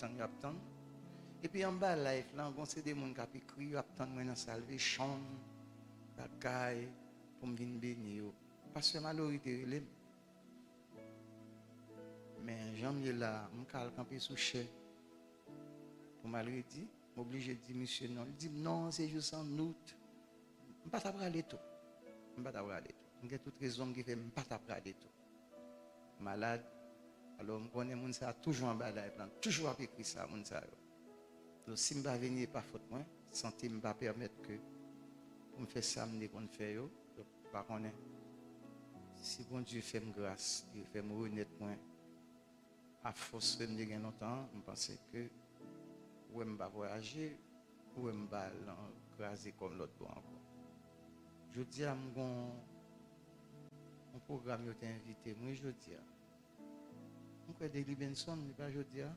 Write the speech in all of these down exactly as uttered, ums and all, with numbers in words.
tann, y ap tann. Epi anba live lan, gon se de moun k ap ekri, y ap tann mwen nan Salvation, bagay, pou m vin beni yo. Pastè Malory te rele m. Men jan m ye la, m ka al kanpe sou chè pou m al redi. M oblije di misye non. Li di m, "Non, se jis an out." M pa ta prale tou. M pa ta prale tou. M gen tout rezon m ki fè m pa ta prale tou. Malad. Alò, m konnen moun sa a toujou anba live lan, toujou ap ekri sa, moun sa yo. Donk, si m pa vini, e pa fòt mwen. Sante m pa pèmèt ke pou m fè sa m te konn fè yo. Donk, m pa konnen si Bondye fè m gras, li fè m renèt mwen. Afòs ke m te gen lontan an, m panse ke ou wè m pa vwayaje, ou wè m pa al nan kraze kò m lòt bò ankò. Jodi a, m gon yon pwogram yo te envite m, wi, jodi a. M kwè Daily Benson, li pa jodi a.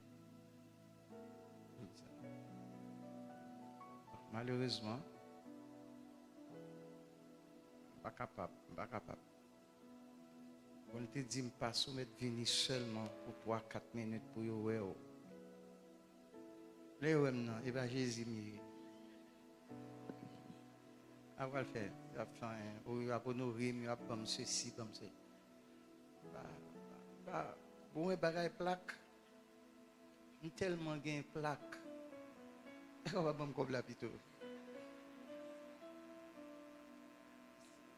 Jodi a. Malerezman, m pa kapab, m pa kapab. Bon, li te di m, "Pase, w mèt vini sèlman pou twa, kat minit pou yo wè w." Lè yo wè m nan, e pa Jezi m ye. A pral fè, y ap fè anyen. Ou yo ap onore m, yo ap ban m sesi, ban m se. Pa, pa, pa, bon, wè bagay plak. M tèlman gen plak. Yo pa ban m kòb la pito.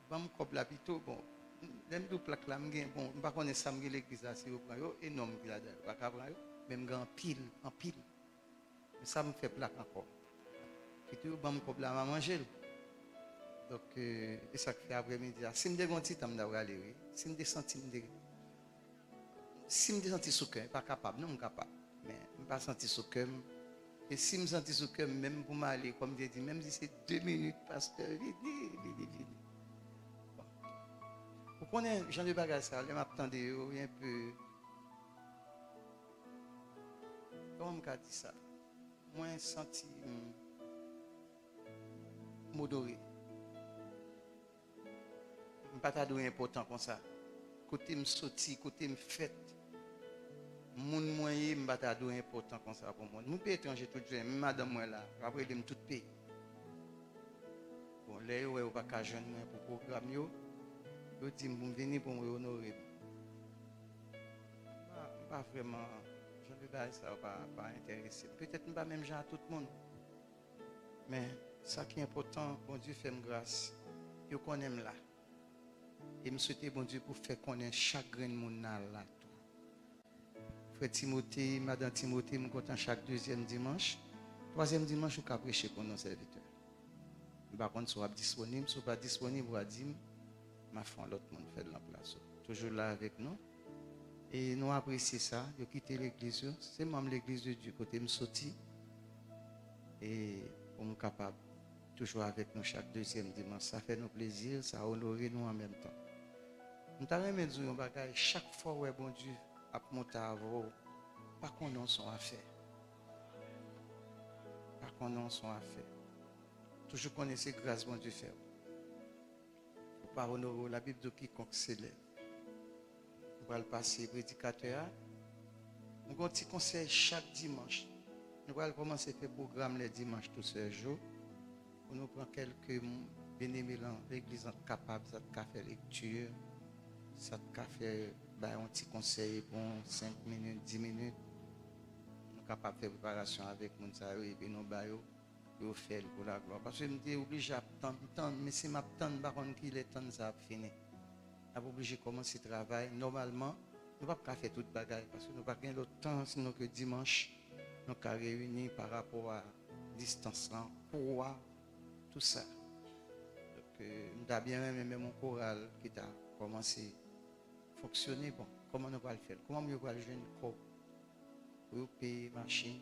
Ban m kòb la pito. Bon, lè m di w plak la, m gen, bon, m pa konnen sa m gen legliz la, si yo pran yo, e nonm ki ladan yo pa ka pran yo, men m gen anpil, anpil. Men sa m fè plak ankò. Kite yo ban m kòb la, m a manje l. Donk, euh, e sa k fè aprèmidi a, si m te gen yon ti tan, m ta prale, wi. Si m te santi m te, si m te santi sou kè, pa kapab, non, m kapab. Men m pa santi sou kè m. E si m santi sou kè m, menm pou m ale, kòm m te di, menm si se de minit, pastè, vini, vini, vini. Bon. Ou konnen, jan de bagay sa, lè m ap tande yo, yon pe, kòman m ka di sa? Mwen santi m modore. M pa ta dwe enpòtan konsa. Kote m soti, kote m fèt, moun mwen ye, m pa ta dwe enpòtan konsa pou moun. Mwen pe etranje tout jounen, menm madanm mwen la, l ap rele m tout peyi. Bon, lè yo wè yo pa ka jwenn mwen pou pwogram yo, yo di m pou m vini pou m onore m. M pa, m pa vrèman, jan de bagay sa yo pa, pa enterese m. Petèt m pa menm jan a tout moun. Men, sa ki enpòtan, Bondye fè m gras, yo konnen m la. E m swete Bondye pou fè konnen chak grenn moun nan la tou. Frè Timote, madan Timote, m kontan chak dezyèm dimanch. Twazyèm dimanch, ou ka preche pou nou, sèvitè. M pa konn si w ap disponib. Si w pa disponib, w a di m, m a fè yon lòt moun fè l nan plas ou. Toujou la avèk nou. E nou apresye sa. Yo kite legliz yo. Se manm Legliz de Dye kote m soti. E pou m kapab toujou avèk nou chak dezyèm dimanch. Sa fè nou plezi, sa onore nou an menm tan. M ta renmen di w yon bagay, chak fwa w wè Bondye ap monte avè w, pa konnen w se yon afè. Pa konnen w se yon afè. Toujou konnen se gras Bondye fè w. Ou pa onore w, Labib di w, "Kikonk se lè." Nou pral pase predikatè a. Nou gen yon ti konsèy chak dimanch. Nou pral kòmanse fè pwogram lè dimanch tou sèl jou. Pou nou pran kèlke m-, byeneme lan legliz lan kapab, sa t ka fè lekti, sa t ka fè bay yon ti konsèy pou yon senk minit, dis minit. Nou kapab fè preparasyon avèk moun sa yo, epi nou ba yo pou yo fè l pou laglwa. Paske m te oblije ap tann, tann, men si m ap tann, m pa konn kilè tann sa ap fini. N ap oblije kòmanse travay. Nòmalman, nou p ap ka fè tout bagay, paske nou pa gen lòt tan, sinon ke dimanch, nou ka reyini pa rapò a distans lan, kou a, tou sa. Donk, euh, m ta byen renmen menm yon koral ki ta kòmanse fonksyone. Bon, kòman nou pral fè l? Kòman yo pral jwenn kòb pou yo peye machin,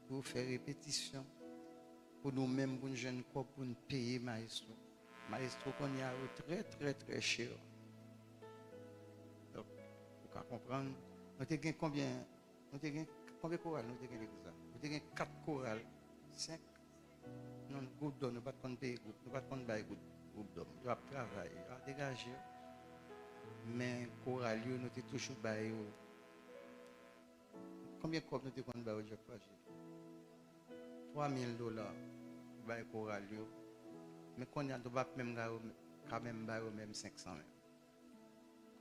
pou yo fè repetisyon, pou nou menm, pou n jwenn kòb, pou n peye mayestwo? Mayestwo kounye a yo trè, trè, trè chè. Donk, ou ka konprann, nou te gen konbyen, nou te gen, konbyen koral nou te gen legliz la? Nou te gen kat koral, senk, non, gwoup dòm, nou pa t konn peye gwoup, nou pa t konn bay gwoup, gwoup dòm. Yo ap travay, yo ap degaje yo. Men koral yo, nou te toujou bay yo. Konbyen kòb nou te konn ba yo chak fwa? Twa mil dola pou bay koral yo. Men kounye a, nou p ap menm ka, ka menm ba yo menm senk san menm.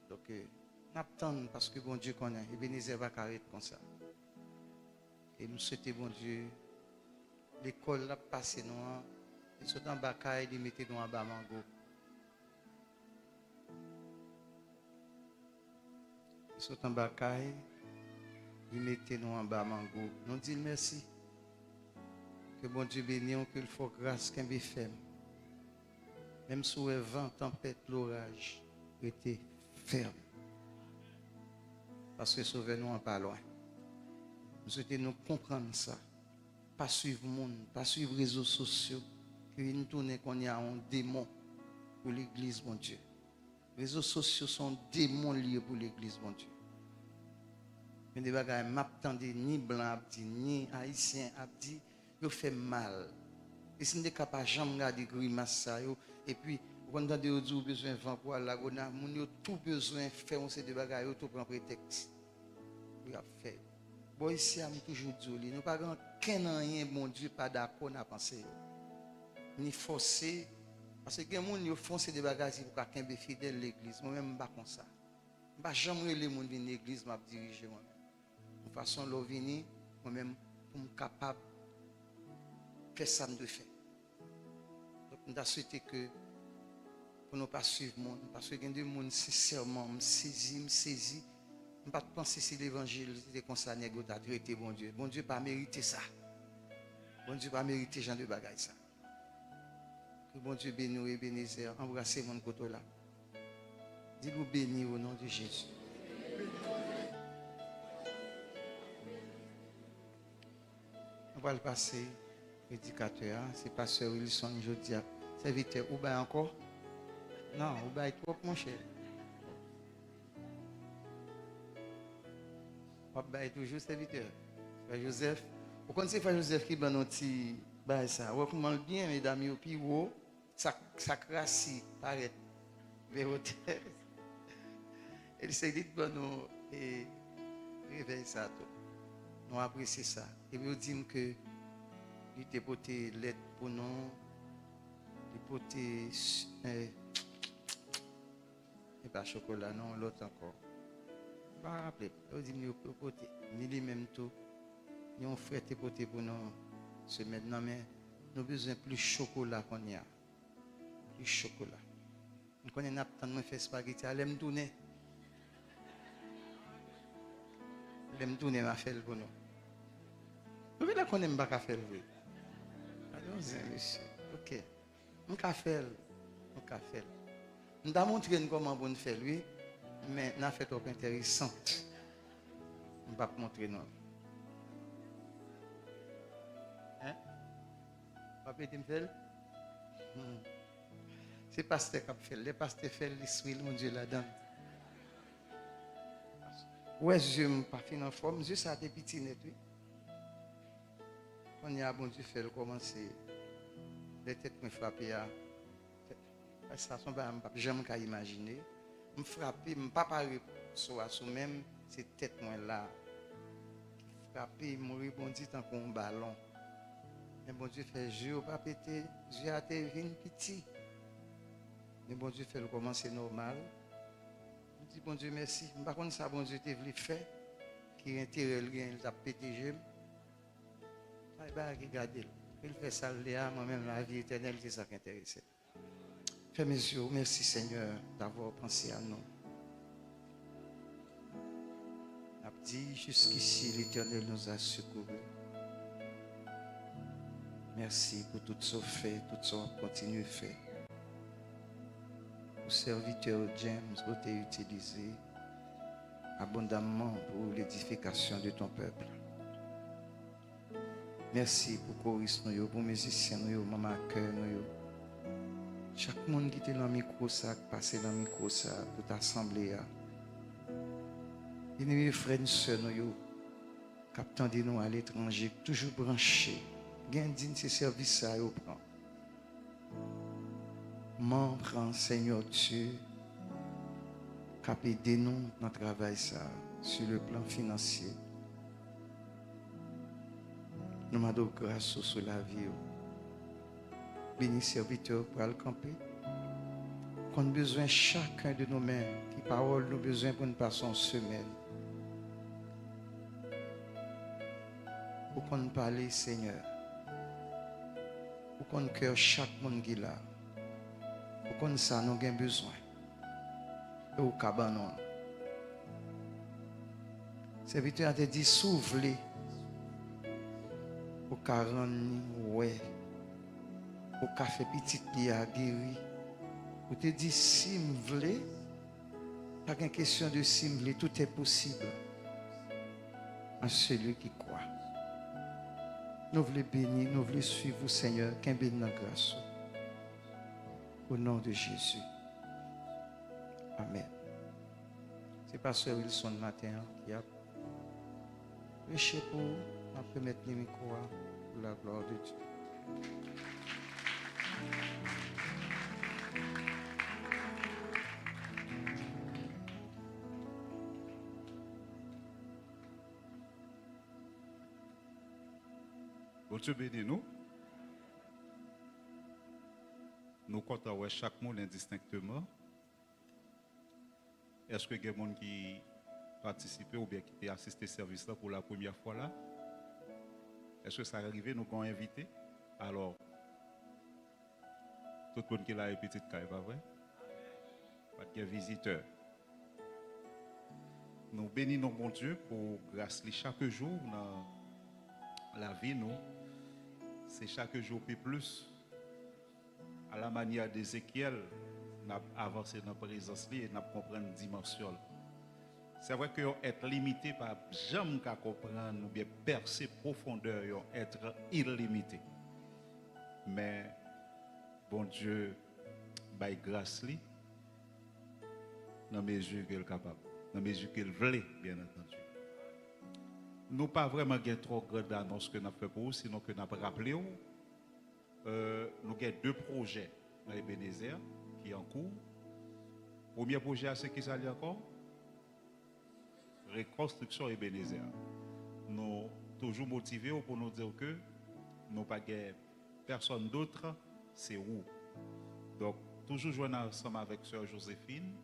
Donk, eh, n ap tann paske Bondye konnen. Ebenezer pa ka ret konsa. E m swete Bondye, lekòl l ap pase nou an, li sot anba kay, li mete nou anba mango. Li sot anba kay, li mete nou anba mango. Nou di l mèsi. Ke Bondye beni w, ke l fè w gras, kenbe fèm. Menm si w wè van, tanpèt, loraj, rete fèm. Paske Sovè nou an pa lwen. M swete nou konprann sa. Pa swiv moun, pa swiv rezo sosyo ki vin tounen kounye a yon demon pou legliz Bondye. Rezo sosyo se yon demon li ye pou legliz Bondye. Gen de bagay m ap tande, ni blan ap di, ni ayisyen ap di, yo fè m mal. E si m te ka pa janm gade grimas sa yo, epi ou konn tande yo di ou bezwen van pou al Lagonav, moun yo tou bezwen fè yon seri de bagay, yo tou pran pretèks pou y ap fè yo. Bò isi a, m toujou di w li, nou pa gen okenn anyen Bondye pa dakò nan panse yo. Ni fòse, paske gen moun yo fè yon seri de bagay se pou ka kenbe fidèl legliz. Mwen menm, m pa konsa. M pa janm rele moun vin legliz, m ap dirije mwen menm. Yon fason lè w vini, mwen menm, pou m kapab fè sa m dwe fè. Donk, m ta swete ke pou nou pa swiv moun, paske gen de moun, sensèman, m sezi, m sezi. M pa t panse si levanjil se te konsa nèg yo ta trete Bondye. Bondye pa merite sa. Bondye pa merite jan de bagay sa. Ke Bondye beni w, Ebenezer. Anbrase moun kote w la. Di l ou beni o non de Jezi. Nou pral pase predikatè a, se pastè Wilson jodi a. Sèvitè, ou bay ankò? Non, ou bay twòp, monchè. W ap bay toujou, sèvitè. Frè Joseph, ou konn se frè Joseph ki ban nou ti bagay sa. Wè kouman l byen, medam yo pi wo. Sa, sa k rasi parèt vè wotè. E se li k ban nou, e, revèy sa tou. Nou apresye sa. Epi yo di m ke li te pote lèt pou nou. Li pote, eh, e pa chokola non, lòt ankò. M pa raple m. Yo di m yo, yo pote. Ni li menm tou. Ni yon frè te pote pou nou semèn nan, men nou bezwen plis chokola kounye a. Plis chokola. M konnen n ap tann mwen fè espageti a lè m tounen. Lè m tounen, m a fè l pou nou. Nou genlè konnen m pa ka fè l vre. Gade yon zen, mesye. Ok. M ka fè l. M ka fè l. M ta montre n kòman pou n fè l, wi. Men n a fè twòp enteresan. M p ap montre nou. Hein? W ap ede m fè l? Hmm. Se pastè k ap fè l. Lè pastè fè l, lespri l, Bondye ladan l. Ou wè zye m pa fin anfòm, zye sa te piti nèt, wi. Kounye a, Bondye fè l kòmanse. Lè tèt mwen frape a, sa se yon bagay m p ap janm ka imajine. M frape, m pa pare sou a sou men m, se tèt mwen la ki frape, m rebondi tankou yon balon. Men Bondye fè zye yo pa pete, zye a te vin piti. Men Bondye fè l kòmanse nòmal. M di Bondye mèsi. M pa konn sa Bondye te vle fè, ki enterè l genyen, l t ap pete je m. Bay bagay ki gade l. Ke l fè sa l vle a, mwen menm, lavi etènèl, se sa k enterese m. Fèmen zye w. Mèsi, Senyè, d'avoir pensé à nous. N ap di, jusqu'ici, l'Éternel nous a secourus. Mèsi pou tout sa w fè, tout sa w ap kontinye fè. Pou sèvitè James, ou te itilize abondamman pour l'édification de ton peuple. Mèsi pou koris nou yo, pou mizisyen nou yo, manm akèy nou yo. Chak moun ki te nan mikwo sa, k pase nan mikwo sa, tout asanble a. Byeneme frè n sè nou yo, k ap tande nou aletranje, k toujou branche. Gen di n se sèvis sa yo pran. Men pran Senyè Dye k ap ede nou nan travay sa, sur le plan financier. Nou mande w gras ou sou lavi yo. Beni sèvitè w pral kanpe. Konn bezwen chaken de nou menm, ki pawòl nou bezwen pou n pase yon semèn. Ou konn pale, Senyè. Ou konn kè chak moun ki la. Ou konn sa nou gen bezwen. E ou ka ban nou l. Sèvitè a te di, si w vle, ou ka rann li wè. Ou ka fè pitit li a geri. Ou te di, si m vle, pa gen kesyon de si m vle, tout est possible à celui qui croit. Nou vle beni, nou vle swiv ou, Senyè, kenbe n nan gras ou. Au nom de Jésus. Amèn. Se pastè Wilson maten an ki ap preche pou ou. M ap remèt li mikwo a pour la gloire de Dieu. Bondye beni nou. Nou kontan wè chak moun endistenkteman. Èske gen moun ki patisipe oubyen ki te asiste sèvis la pou la premyè fwa la? Èske sa rive nou gen yon envite? Alò, tout moun ki la e pitit kay, pa vre? Pa t gen vizitè. Nou beni non Bondye pou gras li chak jou nan lavi nou. Se chak jou pi plis. A la manyè de Ezekyèl, n ap avanse nan prezans li e n ap konprann dimansyon l. Se vre ke yon èt limite pa janm ka konprann oubyen pèse pwofondè yon èt ilimite. Men Bondye bay gras li nan mezi ke l kapab, nan mezi ke l vle, byen antandi. Nou pa vrèman gen twò grand anons ke n ap fè pou ou, sinon ke n ap raple w, euh, nou gen de pwojè nan Ebenezer ki an kou. Premye pwojè a, se ki sa li ankò? Rekonstriksyon Ebenezer. Nou toujou motive w pou nou di w ke nou pa gen pèsonn dot, se ou. Donk, toujou jwenn ansanm avèk sè Josephine,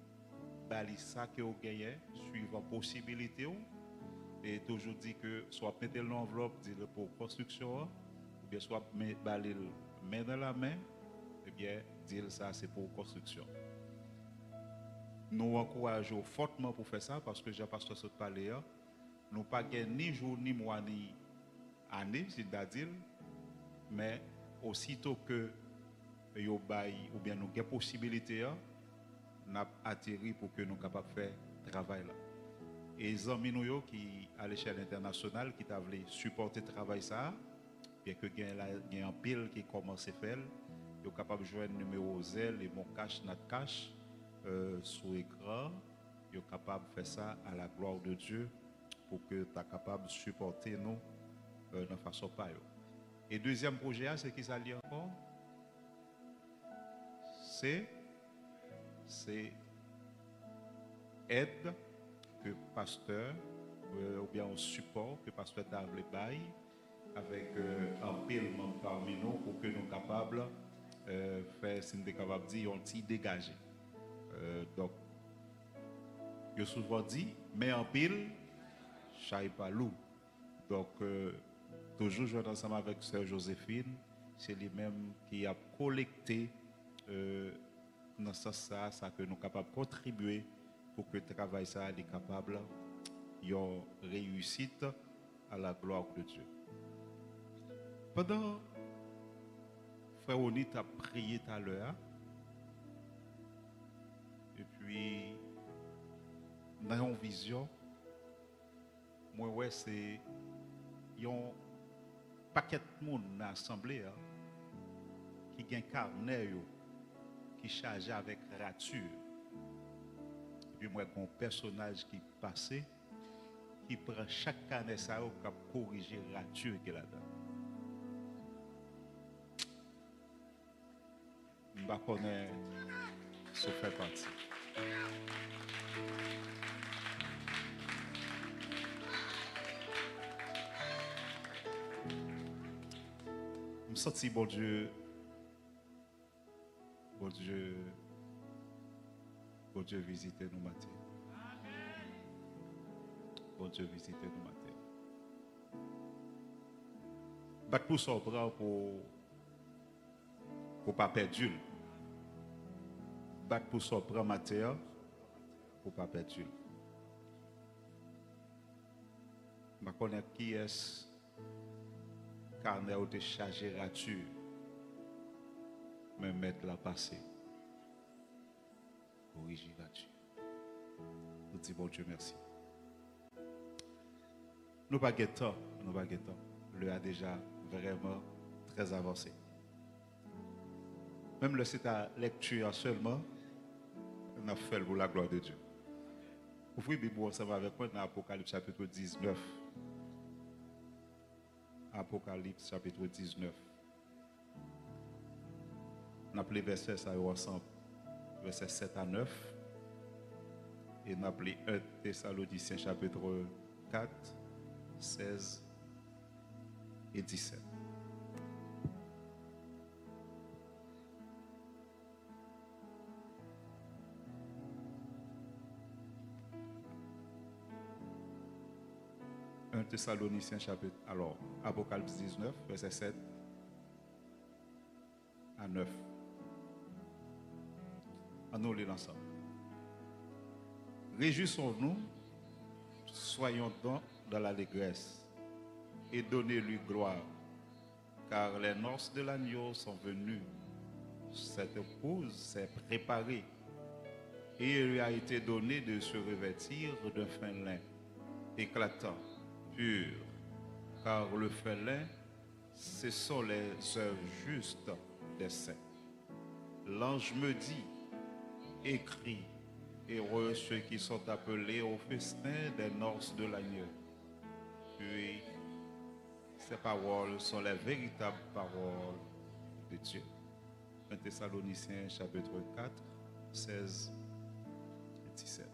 ba li sa ke w genyen, suivan posibilite w, e toujou di ke si w ap mete l nan anvlòp, di l pou konstriksyon an, oubyen si w ap men, ba li l men nan la men, ebyen, di l sa se pou konstriksyon. Nou ankouraje w fòtman pou fè sa, paske jan pastè sot pale a, nou pa gen ni jou, ni mwa, ni ane, si n ta di l, men osito ke yo bay, oubyen nou gen posibilite a, n ap ateri pou ke nou kapab fè travay la. E zanmi nou yo ki alechèl entènasyonal ki ta vle sipòte travay sa a, byenke gen la, gen anpil ki kòmanse fè l, yo kapab jwenn nimewo Zelle e MonCash, NatCash, euh, sou ekran. Yo kapab fè sa à la gloire de Dieu pou ke ta kapab sipòte nou, euh, nan fason pa yo. E dezyèm pwojè a, se ki sa l ye ankò? Se, se èd ke pastè, euh, oubyen yon sipò ke pastè ta vle bay avèk, euh, anpil manm pami nou pou ke nou kapab, euh, fè, si n te kapab di, yon ti degaje. Euh, donk, yo souvan di, men anpil, chay pa lou. Donk, euh, toujou jwenn ansanm avèk sè Josephine, se li menm ki ap kolekte, euh, nan sans sa, sa ke nou kapab kontribye pou ke travay sa a li kapab yon reyisit à la gloire de Dieu. Pandan frè Rony t ap preye talè a, epi nan yon vizyon, mwen wè se yon pakèt moun nan asanble a ki gen kanè yo ki chaje avèk rati. Epi mwen gen yon pèsonaj ki pase, ki pran chak kanè sa yo k ap korije rati ki ladan. M pa konnen si w fè pati. M santi Bondye, Bondye, Bondye vizite nou maten. Bondye vizite nou maten. Bat pou sa w pran pou, pou pa pèdi l. Bat pou sa w pran maten an pou pa pèdi l. M pa konnen kiyès kanè w te chaje rati, men mèt la pase korije rati. Nou di Bondye mèsi. Nou pa gen tan, nou pa gen tan. Lè a deja vrèman trè avanse. Menm lè se ta lèkti a sèlman, n ap fè l pou laglwa de Dye. Ouvri Bib ou ansanm avèk mwen nan Apokalips chapit diznèf. Apokalips chapit diznèf. N ap li vèsè sa yo ansanm, vèsè sèt a nèf, e n ap li en Tesalonisyen chapit kat, sèz e disèt. En Tesalonisyen chapit, alò, Apokalips diznèf, vèsè sèt a nèf. Ann nou li l ansanm. Réjouissons-nous, soyons donc dans l'allégresse, et donnez-lui gloire, car les noces de l'agneau sont venues. Cette épouse s'est préparée, et il lui a été donné de se revêtir d'un fin lin, éclatant, pur, car le fin lin, ce sont les œuvres justes des saints. L'ange me dit, écris, heureux ceux qui sont appelés au festin des noces de l'agneau. Puis, ces paroles sont les véritables paroles de Dieu. En Tesalonisyen chapit kat, sèz, disèt.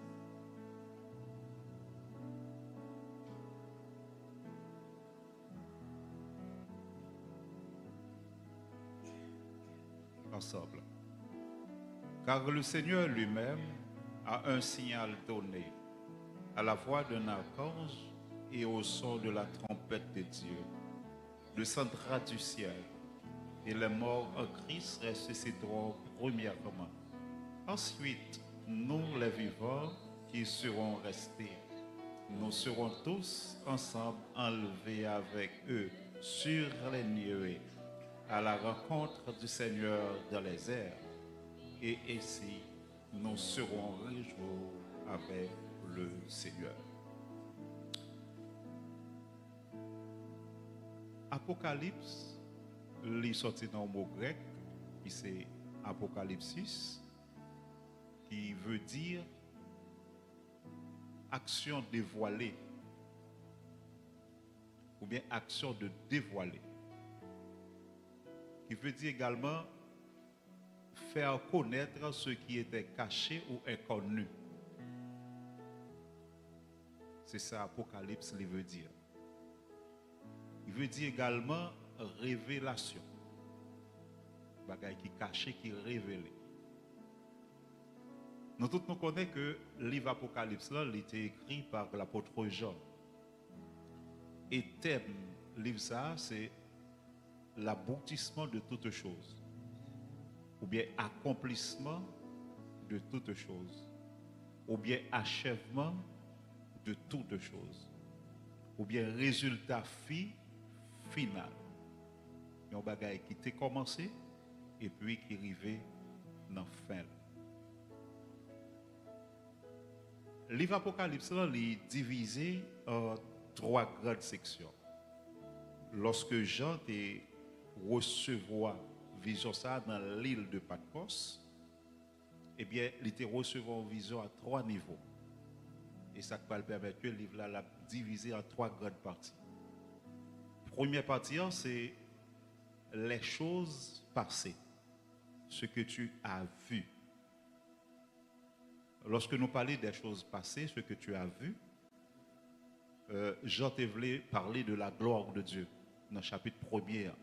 Ensemble. Car le Seigneur lui-même a un signal donné, à la voix d'un archange et au son de la trompette de Dieu, descendra du ciel, et les morts en Christ ressusciteront premièrement. Ensuite, nous les vivants qui serons restés, nous serons tous ensemble enlevés avec eux sur les nuées, à la rencontre du Seigneur dans les airs. Et ainsi, nous serons réjouis avec le Seigneur. Apokalips, li sòti nan yon mo grèk, ki se apokalipsis, ki vle di aksyon devwale, oubyen aksyon de devwale, ki vle di egalman faire connaître ce qui était caché ou inconnu. Se sa Apokalips li vle di. Li vle di egalman revelasyon. Bagay ki kache, ki revele. Nou tout nou konnen ke liv Apokalips la, li te ekri pa lapot Jan. E tèm liv sa a, se l'aboutissement de toutes choses, oubyen akonplisman de toutes choses, oubyen achèvman de toutes choses, oubyen rezilta fi, final. Yon bagay ki te kòmanse, epi ki rive nan fen l. Liv Apokalips lan, li divize an twa gran seksyon. Lòske Jan te resevwa vizyon sa a nan lil de Patmòs, ebyen, li te resevwa yon vizyon a twa nivo. E sa k pral pèmèt ke liv la, l ap divize an twa gran pati. Premyè pati an, se les choses passées, ce que tu as vu. Lorsque nous parlons des choses passées, ce que tu as vu, euh, Jan te vle pale de la gloire de Dieu nan chapit premye an.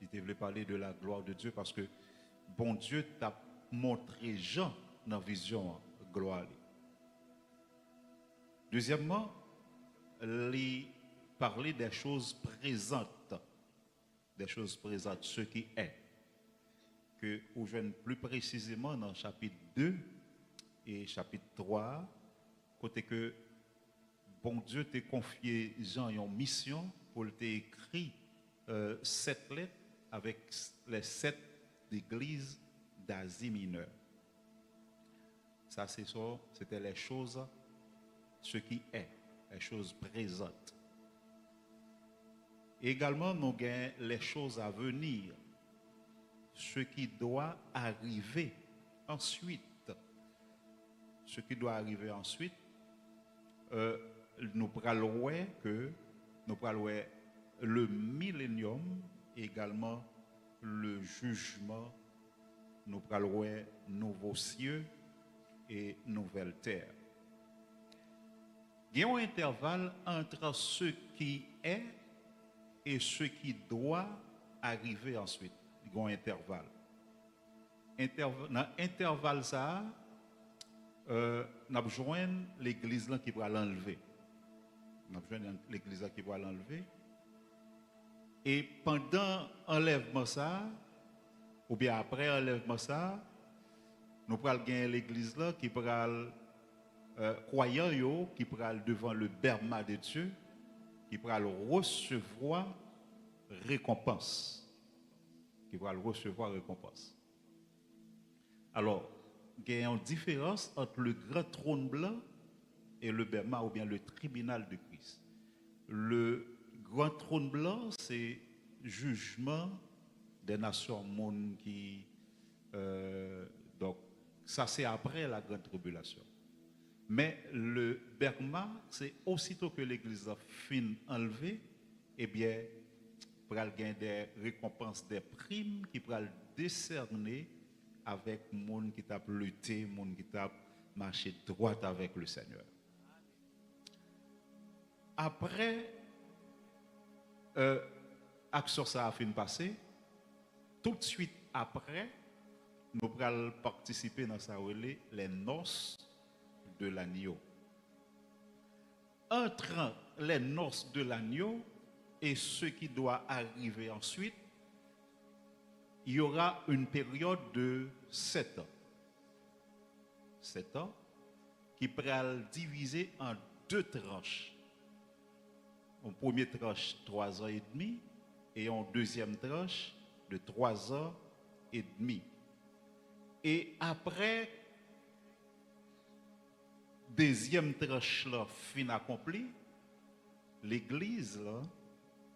Li te vle pale de la gloire de Dieu paske Bondye t ap montre Jan nan vizyon an glwa li. Dezyèmman, li pale des choses présentes, des choses présentes, ce qui est, ke ou jwenn pli presizeman nan chapit de e chapit twa, kote ke Bondye te konfye Jan yon misyon pou l te ekri, euh, sèt lèt avèk s-, les sept églises d'Asie Mineure. Sa se son, se te les choses, ce qui est, les choses présentes. Egalman, nou gen les choses à venir, ce qui doit arriver ensuite. Ce qui doit arriver ensuite, euh, nou pral wè ke, nou pral wè le millennium, egalman le jugement, nou pral wè nouvo sye e nouvèl tè. Gen yon entèval entre ce qui est et ce qui doit arriver ensuite. Gen yon entèval. Entèv-, nan entèval sa a, euh, n ap jwenn legliz lan ki pral anlve. N ap jwenn legliz lan ki pral anlve. E pandan anlèvman sa a, oubyen apre anlèvman sa a, nou pral gen legliz lan ki pral, euh, kwayan yo ki pral devan le bèma de Dye, ki pral resevwa rekonpans. Ki pral resevwa rekonpans. Alò, gen yon diferans ant le gran twòn blan e le bèma oubyen le tribinal de Kris. Le gran twòn blan, se jijman dè nasyon, moun ki, euh, donk, sa se apre la grande tribulation. Men le bèma, se osito ke legliz la fin anlve, ebyen, pral gen de rekonpans, de prim ki pral desène avèk moun ki t ap lite, moun ki t ap mache dwat avèk le Senyè. Apre, euh, aksyon sa a fin pase, toutswit apre, nou pral patisipe nan sa yo rele les noces de l'agneau. Entre les noces de l'agneau et ce qui doit arriver ensuite, il y aura une période de sept ans. Sept ans, ki pral divize an de tranch. Yon premye tranch, twa zan edmi, e yon dezyèm tranch de twa zan edmi. E apre dezyèm tranch lan fin akonpli, legliz lan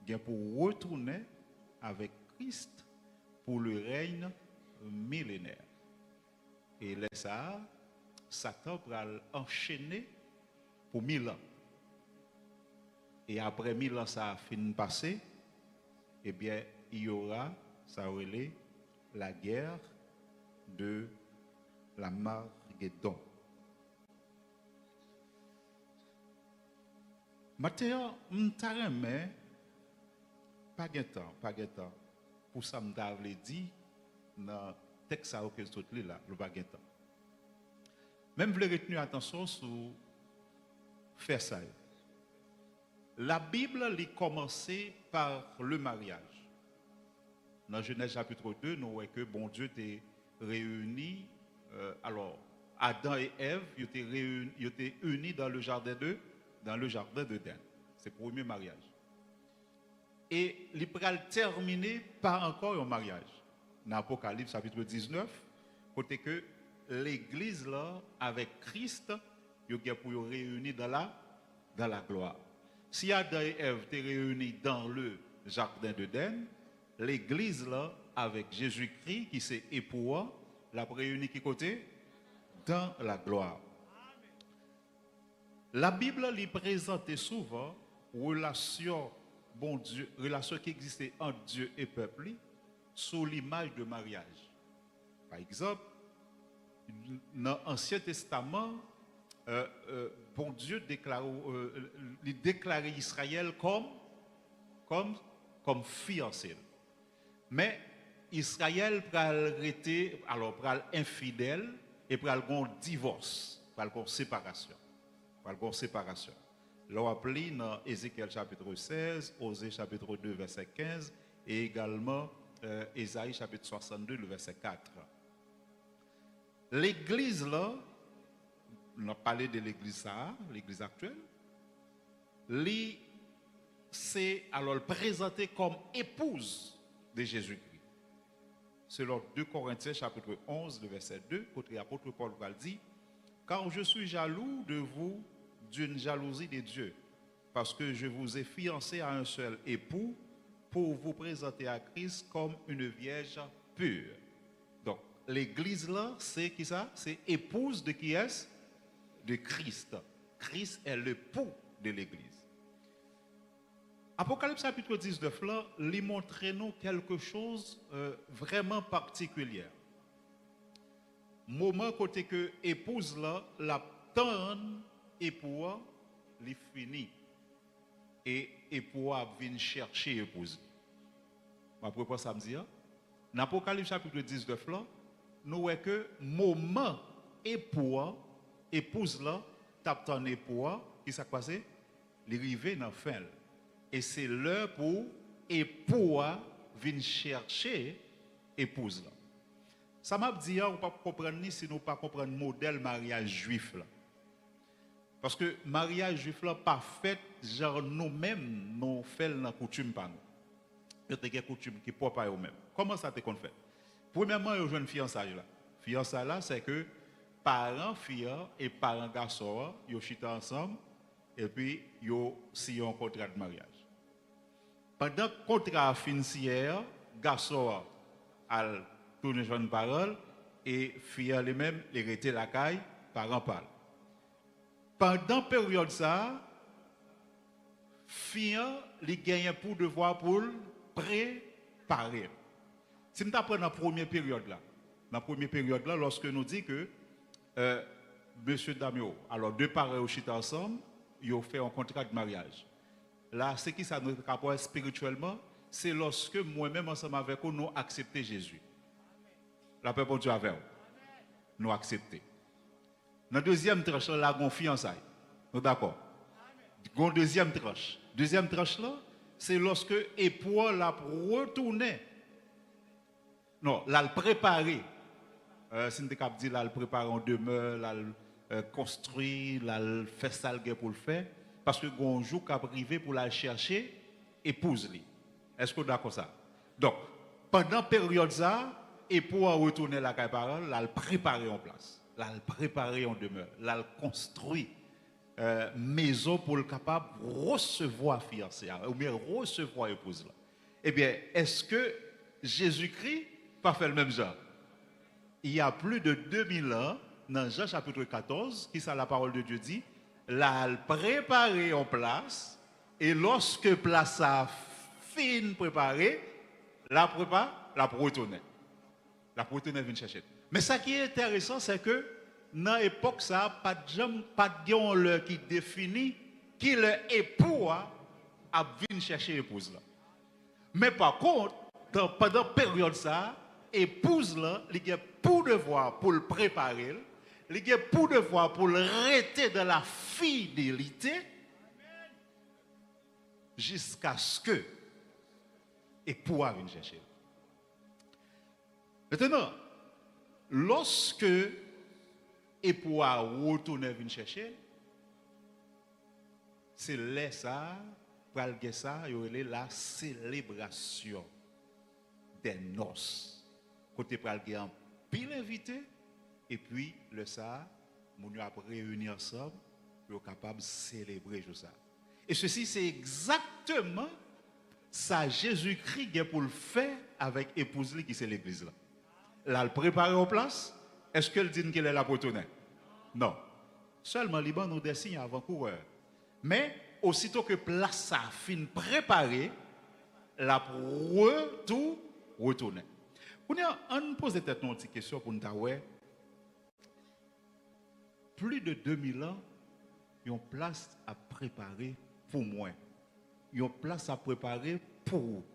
gen pou retounen avèk Kris pour le règne millénaire. E lè sa a, Satan pral anchene pou mil an. E apre mil an sa a fin pase, ebyen, il y aura, sa yo rele, la guerre de l'Armagedon. Maten an, m ta renmen, pa gen tan, pa gen tan, pou sa m ta vle di nan tèks sa yo ke m sot li la, nou pa gen tan. Men m vle retni atansyon sou fè sa yo. La Bible, li kòmanse par le mariage. Nan Jenèz chapit de, nou wè ke Bondye te reyini, euh, alò, Adan e Èv, yo te reyini, yo te ini dans le jardin de, dans le jardin d'Éden. Se premye maryaj. E li pral tèmine pa ankò yon maryaj. Nan Apokalips chapit diznèf, kote ke legliz la avèk Kris, yo gen pou yo reyini dans la, dans la gloire. Si Adan e Èv te reyini dans le jardin d'Éden, legliz la avèk Jezikri ki se epou an, l ap reyini ki kote? Dans la gloire. Labib li prezante souvan relasyon Bondye, relasyon ki egziste ant Dye e pèp li sou limaj de maryaj. Pa egzanp, nan Ansyen Testaman, euh, euh, Bondye deklare, euh, li deklare Izrayèl kòm, kòm, kòm fiyanse l. Men, Izrayèl pral rete, alò, pral enfidèl e pral gon divòs, pral gon separasyon. Pral gon separasyon. Lè w ap li nan Ezekyèl chapit sèz, Oze chapit de vèsè kenz, e egalman euh, Ezayi chapit swasannde, le vèsè kat. Legliz la, n ap pale de legliz sa a, legliz aktyèl, li se, alò, l prezante kòm epouz de Jezikri. Selon de Korentyen chapit onz, le vèsè de, kote apot Pòl pral di, Car je suis jaloux de vous d'une jalousie de Dieu, parce que je vous ai fiancés à un seul époux, pour vous présenter à Christ comme une vierge pure. Donk, legliz la, se ki sa? Se epouz de kiyès? De Christ. Christ est l'époux de legliz. Apokalips chapit diznèf la, li montre nou kèlke choz euh, vrèman patikilye. Moman kote ke epouz la, l ap tann epou a, li fini. E epou a ap vin chèche epouz li. M ap reprann sa m di a. Nan Apokalips chapit diznèf la, nou wè ke moman epou a, epouz la, t ap tann epou a, ki sa k pase? Li rive nan fen l. E se lè pou epou a vin chèche epouz la. Sa m ap di a, ou p ap konprann li si nou pa konprann modèl maryaj jwif la. Paske maryaj jwif la pa fèt jan nou menm nou fè l nan koutim pa nou. Yo te gen koutim ki pwòp a yo menm. Kòman sa te konn fèt? Premyèman, yo jwenn fiyansaj la. Fiyansaj la, se ke paran fi a e paran gason an, yo chita ansanm, epi yo siyen yon kontra de maryaj. Pandan kontra a fin siyen an, gason an al tounen jwenn paran l, e fi an li menm, li rete lakay paran pa l. Pandan peryòd sa a, fi an, li genyen pou devwa pou l prepare l. Si m ta pran nan premye peryòd la, nan premye peryòd la, lòske nou di ke euh, mesye dam yo, alò, de paran yo chita ansanm, yo fè yon kontra de maryaj. La, se ki sa nou kapab wè espirityèlman? Se lòske mwen menm ansanm avèk ou, nou aksepte Jezi. Lapè Bondye avè w. Nou aksepte. Nan dezyèm tranch la, la gon fiyansay. Nou dakò? Gon dezyèm tranch. Dezyèm tranch la, se lòske epou an l ap retounen. Non, l al prepare. Euh, si n te kab di, l al prepare yon demè, l al euh, konstwi, l al fè sa l gen pou l fè. Paske gon jou k ap rive pou l al chèche epouz li. Èske w dakò sa? Donk, pandan peryòd sa a, epou an retounen lakay paran l, l al prepare yon plas, l al prepare yon demè, l al konstwi euh, mezon pou l kapab resevwa fiyanse a, oubyen resevwa epouz la. Ebyen, èske Jezikri pa fè l menm jan? Il y a plus de deux mille ans, nan Jan chapit katòz, ki sa la parole de Dieu di? L al prepare yon plas, e lòske plas sa a fin prepare, l ap repa, l ap retounen. L ap retounen vin chèche l. Men sa ki enteresan, se ke nan epòk sa a, pa t janm, pa t gen yon lè ki defini ki lè epou a ap vin chèche epouz la. Men pa kont, dan, pandan peryòd sa a, epouz lan, li gen pou devwa pou l prepare l, li gen pou devwa pou l rete dans la fidélité, jiskaske epou a vin chèche l. Mentnan, lòske epou a retounen vin chèche l, se lè sa a, pral gen sa yo rele la selebrasyon dè nòs, kote pral gen anpil envite, epi lè sa a, moun yo ap reyini ansanm pou yo kapab selebre jou sa a. E sesi, se egzakteman sa Jezikri gen pou l fè avèk epouz li ki se legliz la. L al prepare yon plas, èske l di n kilè l ap retounen? Non. Sèlman li ban nou de siy avankourè. Men, osito ke plas sa a fin prepare, l ap retou, retounen. Kounye a, ann poze tèt nou yon ti kesyon pou n ta wè. Plis de de mil an, yon plas ap prepare pou mwen. Yon plas ap prepare pou ou.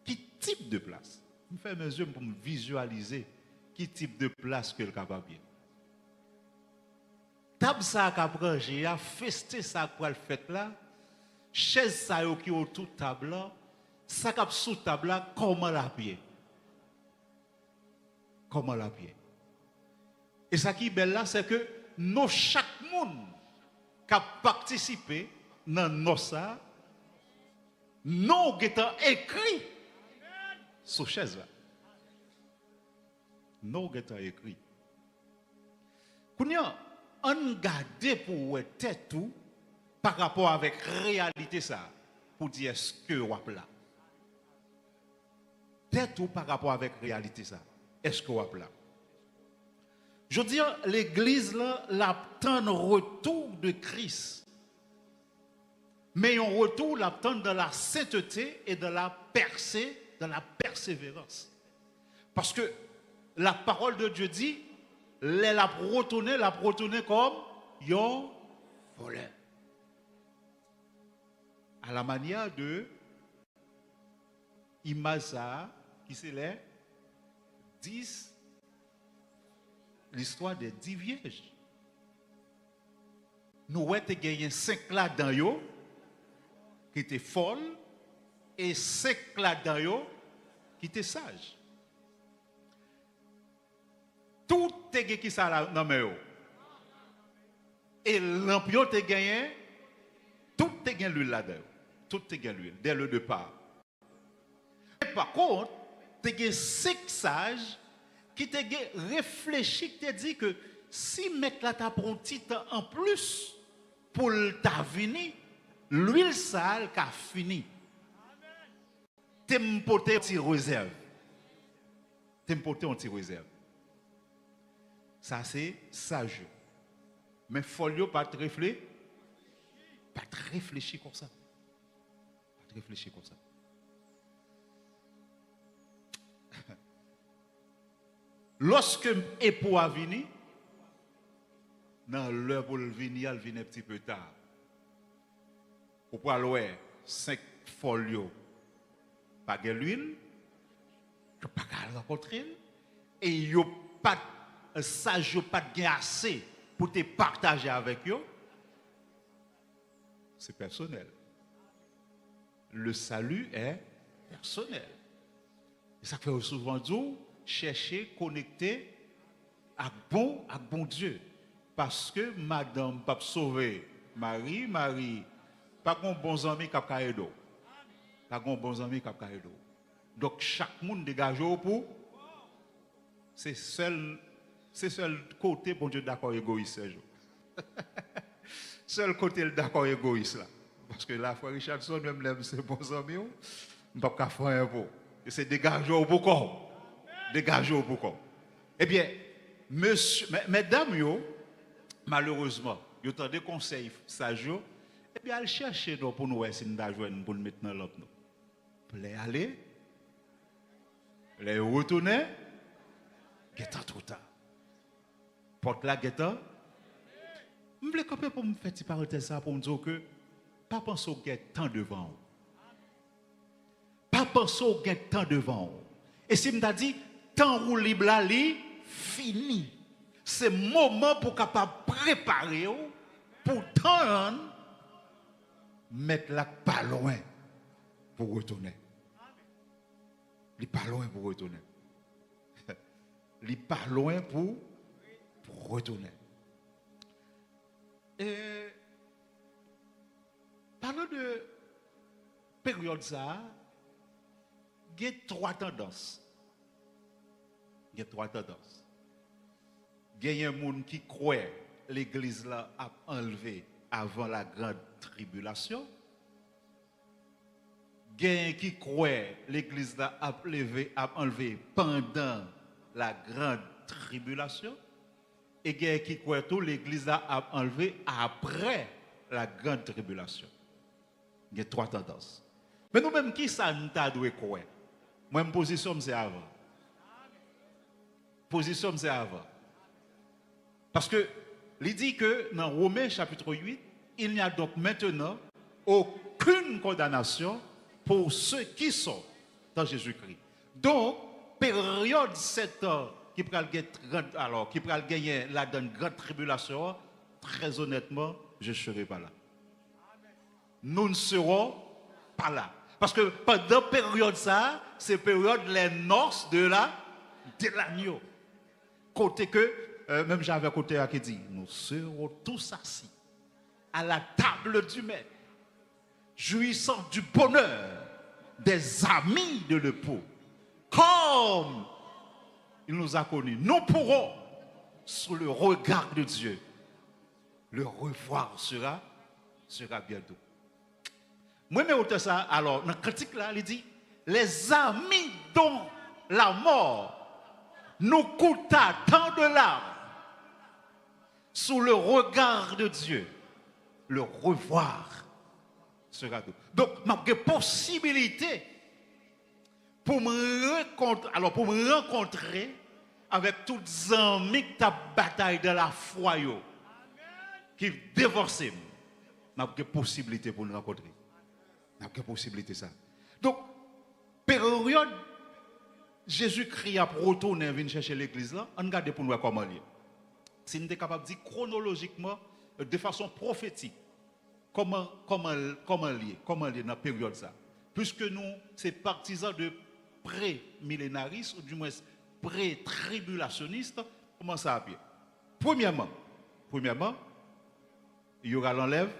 Ki tip de plas? M fèmen zye m pou m vizyalize ki tip de plas ke l kapab ye. Tab sa a k ap ranje a, festen sa a k pral fèt la, chèz sa yo ki otou tab lan, sa k ap sou tab la, kòman l ap ye? Kòman l ap ye? E sa ki bèl la, se ke non chak moun k ap patisipe nan nòs sa a, non w gentan ekri sou chèz la. Non w gentan ekri. Kounye a, ann gade pou w wè tèt ou pa rapò avèk reyalite sa a, pou di èske w ap la. Tèt ou pa rapò avèk reyalite sa a, èske w ap la? Jodi a, legliz lan, l ap tann retou de Kris. Men yon retou l ap tann dans la sainteté et dans la persé, dans la persévérance. Paske la parole de Dieu dit, lè l ap retounen, l ap retounen kòm yon vòlè. À la manière de imaj sa a, ki se lè dis, l'histoire des dix vierges. Nou wè te genyen senk ladan yo ki te fòl, e senk ladan yo ki te saj. Tout te gen kisa la nan men yo? E lanp yo te genyen, tout te gen lwil ladan yo. Tout te gen lwil, dès le départ. Men pa kont, te gen senk saj ki te gen reflechi, ki te di ke si mèt la ta pran yon ti tan anplis pou l ta vini, lwil sa a l ka fini. Te m pote yon ti rezèv. Te m pote yon ti rezèv. Sa se saj yo. Men fòl yo pa t refle-, pa t reflechi konsa. Pa t reflechi konsa. Lòske epou a vini, nan lè pou l vini a, l vin un petit peu tard. Ou pral wè senk fòl yo pa gen lwil, yo pa ka al rankontre l, e yo pa t, saj yo pa t gen ase pou te pataje avèk yo. Se pèsonèl. Le salut est personnel. E sa k fè yo souvan di w, chèche konekte ak bon, ak Bondye. Paske madanm p ap sove mari, mari pa gon bon zanmi k ap ka ede w. Pa gon bon zanmi k ap ka ede w. Donk, chak moun degaje w pou, se sèl, se sèl kote Bondye dakò egoyis, Sèjo. Sèl kote l dakò egoyis la. Paske la, frè Richardson, menm lè m se bon zanmi w, m p ap ka fè anyen pou w. E se degaje w pou kò w. Degaje w pou kò w. Ebyen, mesye, mè-, medam yo, malerezman, yo tande konsèy saj yo, ebyen, al chèche non pou nou wè si n ta jwenn pou n met nan lanp nou. Lè ale, lè yo retounen, gentan twò ta. Pòt la gentan. M vle kanpe pou m fè ti parantèz sa pou m di w ke pa panse w gen tan devan w. Pa panse w gen tan devan w. E si m ta di, tan woulib la, li fini. Se moman pou w kapab prepare w pou tann mèt la k pa lwen pou retounen. Li pa lwen pou retounen. Li pa lwen pou, pou retounen. E, palan de peryòd sa a, gen twa tandans. Gen twa tandans. Genyen moun ki kwè legliz la ap anlve avan la grande tribulation. Genyen ki kwè legliz la ap leve, ap anlve pandan la grande tribulation. E genyen ki kwè tou legliz la ap anlve apre la grande tribulation. Gen twa tandans. Men nou menm, kisa n ta dwe kwè? Mwen, pozisyon m se avan. Pozisyon m se avan. Paske li di ke nan Women chapitre huit, il n'y a donc maintenant aucune condamnation pour ceux qui sont dans Jésus-Christ. Donk, peryòd sèt an ki pral gen trant, alò, ki pral genyen ladan gran tribilasyon an, très honnêtement, je serai pas là. Nous ne serons pas là. Paske pandan peryòd sa, se peryòd les noces de la, de l'agneau. Kote ke, euh, menm jan avèk otè a ki di, nous serons tous assis à la table du maître, jouissant du bonheur des amis de l'époux, comme il nous a connus. Nous pourrons, sous le regard de Dieu, le revoir sera, sera bientôt. Mwen men otè sa, alò, nan kantik la, li di, les amis dont la mort nous coûta tant de larmes, sous le regard de Dieu, le revoir sera doux. Donk, m ap gen posibilite pou m rankont, alò, pou m rankontre avèk tout zanmi k t ap batay dans la foi yo, ki devanse m. M ap gen posibilite pou n rankontre. M ap gen posibilite sa. Donk, peryòd Jezikri ap retounen vin chèche legliz la, ann gade pou n wè kòman l ye. Si n te kapab di kwonolojikman, de fason pwofetik, kòman, kòman, kòman l ye, kòman l ye nan peryòd sa. Piske nou se patizan de premilenaris, ou dimwens pre-tribilasyonis, kòman sa ap ye? Premyèman, premyèman, y aura l'enlève,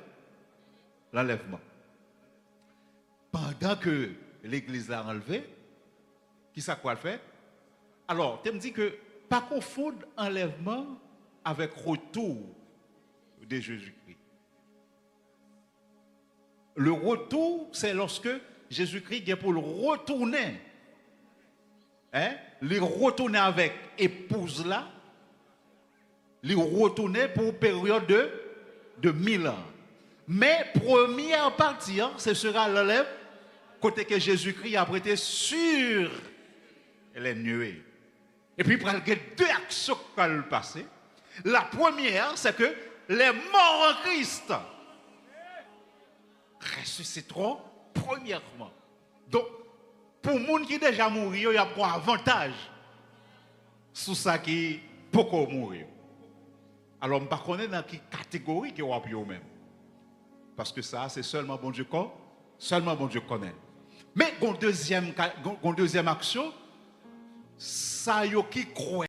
l'enlèvement. Pandan ke legliz la anlve, ki sa k pral fèt? Alò, te m di ke pa konfonn anlèvman avèk retou de Jezikri. Le retour, c'est lorsque Jésus-Christ gen pou l retounen. Hein? Li retounen avèk epouz la. Li retounen pou peryòd de, de mil an. Men premyè pati an, ce sera l'enlèvement, kote ke Jezikri ap rete sur les nuées. Epi pral gen de aksyon k pral pase. La première, c'est que les morts en Christ ressusciteront premièrement. Donk, pou moun ki deja mouri yo, y ap gon avantaj sou sa ki poko mouri yo. Alò, m pa konnen nan ki kategori ke w ap ye w menm. Paske sa a, se sèlman Bondye kon, sèlman Bondye konnen. Men, gon dezyèm ka, gon, gon dezyèm aksyon, sa yo ki kwè